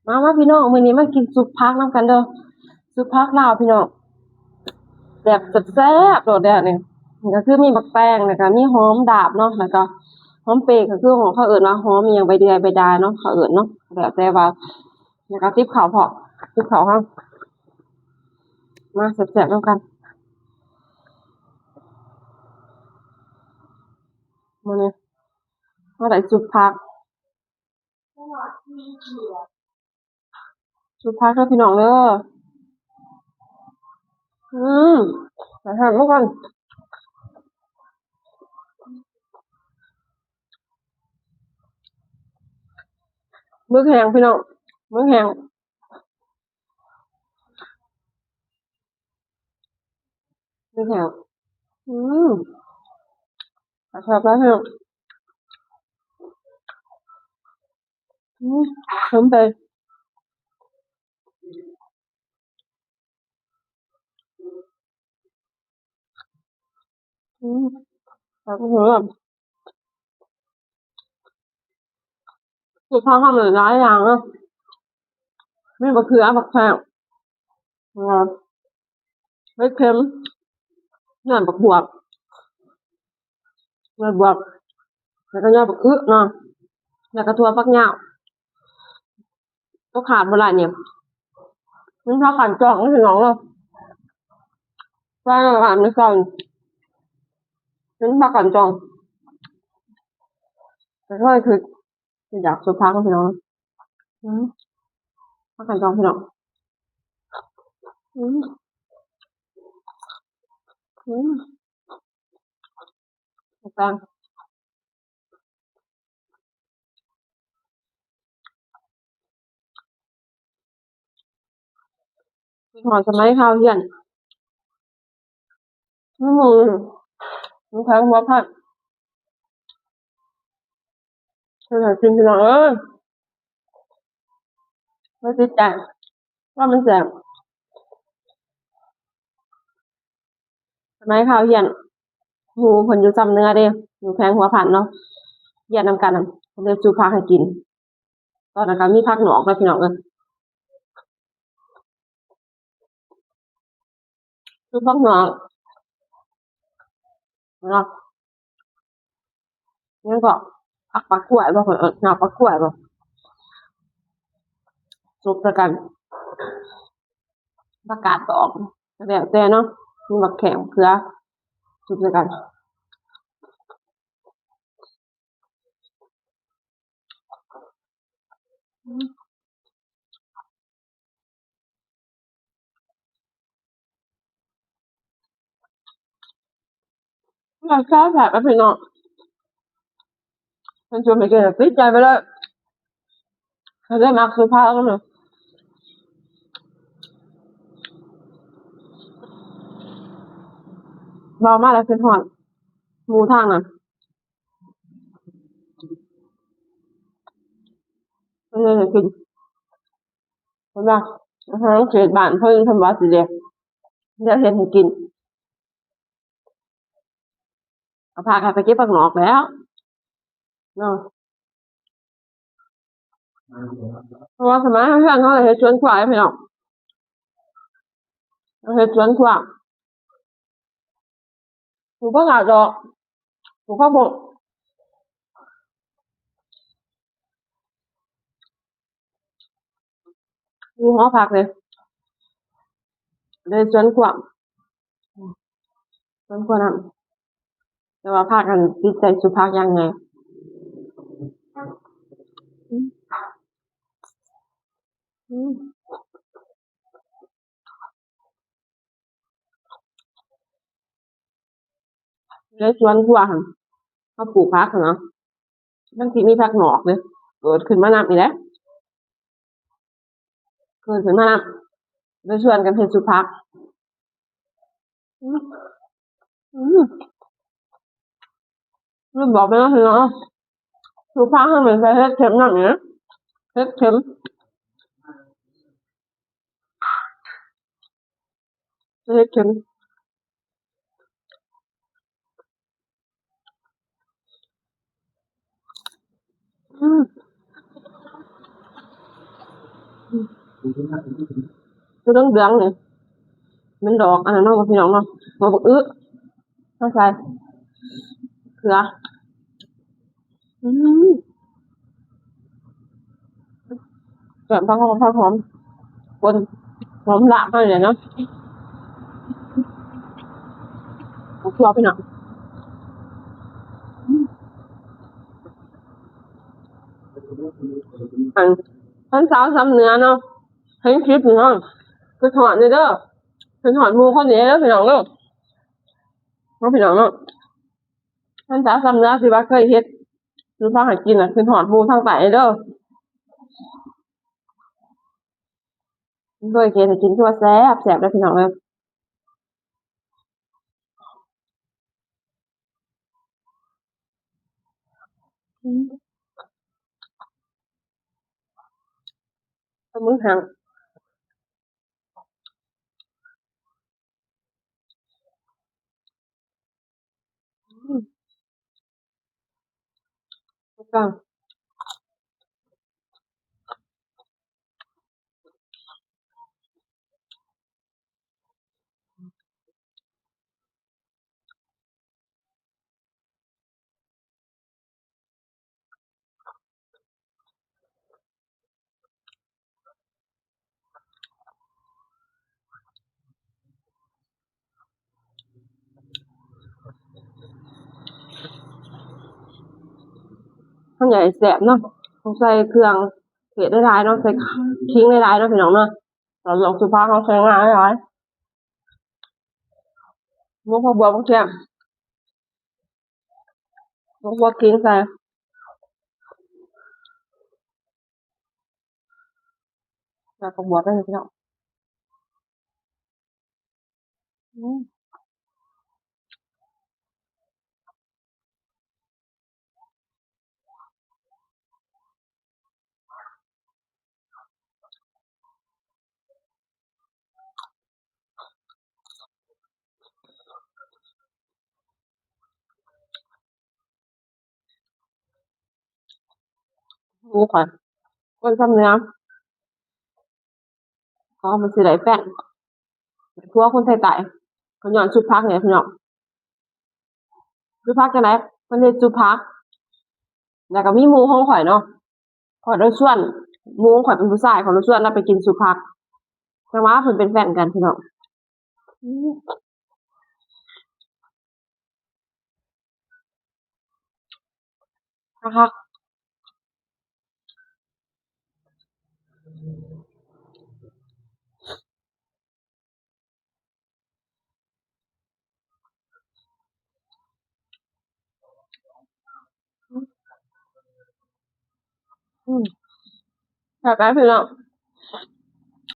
ມາ ມາພີ່ນ້ອງ ມື້ນີ້ມາກິນຊຸບຜັກນຳກັນເດີ ຊຸບຜັກລາວພີ່ນ້ອງ ແບບແຊບໆໂລດເດ້ນີ້ ນີ້ກໍຄືມີໝາກແຕງ ແລ້ວກໍມີຫອມດາບເນາະ ແລ້ວກໍຫອມເປ ກໍຄືຂອງເຂົາເອີ້ນວ່າຫອມອີ່ຫຍັງ ໃບເດືອຍ ໃບດາເນາະ ເຂົາເອີ້ນເນາະ ແລ້ວແຕ່ວ່າ ແລ້ວກໍຕິບເຂົ້າພ້ອມ ຕິບເຂົ້າເຮົາ ມາແຊບໆນຳກັນ ມື້ນີ້ເຮົາໄດ້ຊຸບຜັກ ຊຸບຜັກເດີພີ່ນ້ອງເດີ ອືມ ມາທານນຳກັນ ໝຶກແຫ້ງພີ່ນ້ອງ ໝຶກແຫ້ງ ໝຶກແຫ້ງ ອືມ ແຊບຫຼາຍພີ່ນ້ອງ ອືມ ເຂົ້າໃຈ ອືມ ແຊບເດີ ສຸດທ້າຍເຮົາມີຫຼາຍຢ່າງເນາະ ມີບັກເຂືອ ບັກແຂ້ງ ແລ້ວກໍເຫັດເຂັມ ຍອດບັກບວບ ຍອດບວບ ແລ້ວກໍຍອດບັກອຶເນາະ ແລ້ວກໍຖົ່ວຝັກຍາວ ຕົວຂາດບໍ່ໄດ້ນີ້ ມັນພາກັນຈອງເນາະພີ່ນ້ອງເນາະ ວ່າອັນນີ້ກ່ອນ ມັນພາກັນຈອງ ກໍເລີຍຄື ຄືຢາກສຸດທາງພີ່ນ້ອງ ອືມ ພາກັນຈອງພີ່ນ້ອງ ອືມ ອືມ ແຊບ ຄິດຮອດສະໄໝຄາວຮຽນ ອືມ ຢູ່ແຂວງຫົວພັນ ເຮັດໃຫ້ກິນພີ່ນ້ອງເອີຍ ບໍ່ຕິດໃຈ ວ່າມັນແຊບ ສະໄໝຄາວຮຽນ ໝູ່ເພິ່ນຢູ່ຊຳເໜືອເດ້ ຢູ່ແຂວງຫົວພັນເນາະ ຮຽນນຳກັນ ເພິ່ນເຮັດຊຸບຜັກໃຫ້ກິນ ຕອນນັ້ນກໍມີຜັກໜອກເນາະພີ່ນ້ອງເອີຍ ຊຸບຜັກໜອກເນາະ ຍັງກໍຜັກປາກກ້ວຍບໍ່ ເອີ້ນ ໜອກປາກກ້ວຍບໍ່ ຊຸບໃສ່ກັນ ຜັກກາດດອກ ແລ້ວແຕ່ເນາະ ມີໝາກແຂ້ງ ເຂືອ ຊຸບໃສ່ກັນ ມັນແຊບແທ້ພີ່ນ້ອງ ເພິ່ນຊວນໄປກິນ ຕິດໃຈໄປເລີຍ ກໍເລີຍມັກຊື້ພາກັນເລີຍ ເວົ້າມາແລ້ວຄິດຮອດໝູ່ທາງນັ້ນ ເພິ່ນເຮັດໃຫ້ກິນ ເພິ່ນວ່າອາຫານເຂດບ້ານເພິ່ນ ເພິ່ນວ່າຊິເດ ແນວເຮັດໃຫ້ກິນ ກໍພາກັນໄປເກັບຜັກໜອກແລ້ວເນາະ ເພາະວ່າສະໄໝເຮົາເຮືອນເຮົາເຮັດສວນຄົວໃຫ້ພີ່ນ້ອງ ເຮົາເຮັດສວນຄົວ ປູກຜັກກາດດອກ ປູກຜັກບົ້ງ ຢູ່ຫໍພັກເດ້ ເລີຍສວນຂວ້າງ ສວນຂວ້າງນັ້ນ ແຕ່ວ່າພາກັນຕິດໃຈຊຸບຜັກຢ່າງໃຫຍ່ ອືມ ອືມ. ໃນສວນຄົວຫັ້ນ ເຮົາປູກຜັກຫັ້ນນະ ມັນຊິມີຜັກໜອກເດ້ ເກີດຂຶ້ນມານຳນີ້ແຫຼະ ເກີດຂຶ້ນມານຳ ໄດ້ຊວນກັນເຮັດຊຸບຜັກ ອືມ ອືມ. ລືມບອກໄປເນາະ ພີ່ນ້ອງເນາະ ຊຸບຜັກເຮົານີ້ໃສ່ເຫັດເຂັມນຳນີ້ນະ ເຫັດເຂັມ ໃສ່ເຫັດເຂັມ ອືມ. ຕົວເຫຼືອງໆນີ້ ແມ່ນດອກອັນນັ້ນເນາະ ພີ່ນ້ອງເນາະ ດອກບັກອຶ ເຮົາໃສ່ເກືອ ອືມ ແກງຜັກຫອມ ຜັກຫອມ ຄົນຫອມລາບເຮົານີ້ແຫຼະເນາະ ຄົວ ພີ່ນ້ອງ ອັນ ຄັນສາວຊຳເໜືອເນາະ ເຫັນຄລິບນີ້ເນາະ ຄິດຮອດແດ່ເດີ ຄິດຮອດໝູ່ຄົນນີ້ເດີ ພີ່ນ້ອງເດີ ເນາະ ພີ່ນ້ອງເນາະ ຄັນສາວຊຳເໜືອທີ່ວ່າເຄີຍເຮັດສູ່ຟັງໃຫ້ກິນນະ ຄິດຮອດໝູ່ທາງໃຕ້ເດີ ເຄີຍເຮັດໃຫ້ກິນ ຄືວ່າແຊບ ແຊບເດີ ພີ່ນ້ອງເອີຍ. ອືມ ປາໝຶກແຫ້ງ ອືມ ແລ້ວກໍ ສ່ວນໃຫຍ່ແຊບເນາະ ຕ້ອງໃສ່ເຄື່ອງເທດຫຼາຍໆເນາະ ໃສ່ຂີງຫຼາຍໆເນາະ ພີ່ນ້ອງເນາະ ຕອນລວກຊຸບຜັກເຮົາໃສ່ງາຫຼາຍໆ ໝົກຜັກບວບ ໝາກແຂ້ງ ໝົກບົວ ຂີງໃສ່ ໃສ່ຜັກບວບໄດ້ເລີຍ ພີ່ນ້ອງ ອືມ. ໝູ່ຂ້ອຍ ຄົນຊຳເໜືອ ເຂົາມັກຊິໄດ້ແປ້ງ ແມ່ຄົວຄົນໄທໃຕ້ ເຂົາຍ້ອນຊຸບຜັກນີ້ແຫຼະ ພີ່ນ້ອງ. ຊຸບຜັກຈັ່ງໃດ? ເພິ່ນເຮັດຊຸບຜັກ ແລ້ວກໍມີໝູ່ຂອງຂ້ອຍເນາະ ຂ້ອຍໄດ້ຊວນ ໝູ່ຂອງຂ້ອຍເປັນຜູ້ຊາຍ ຂ້ອຍໄດ້ຊວນລາວໄປກິນຊຸບຜັກ ແຕ່ວ່າເພິ່ນເປັນແຟນກັນ ພີ່ນ້ອງ. ຄັກໆ ອືມ ແຊບຫຼາຍ ພີ່ນ້ອງ.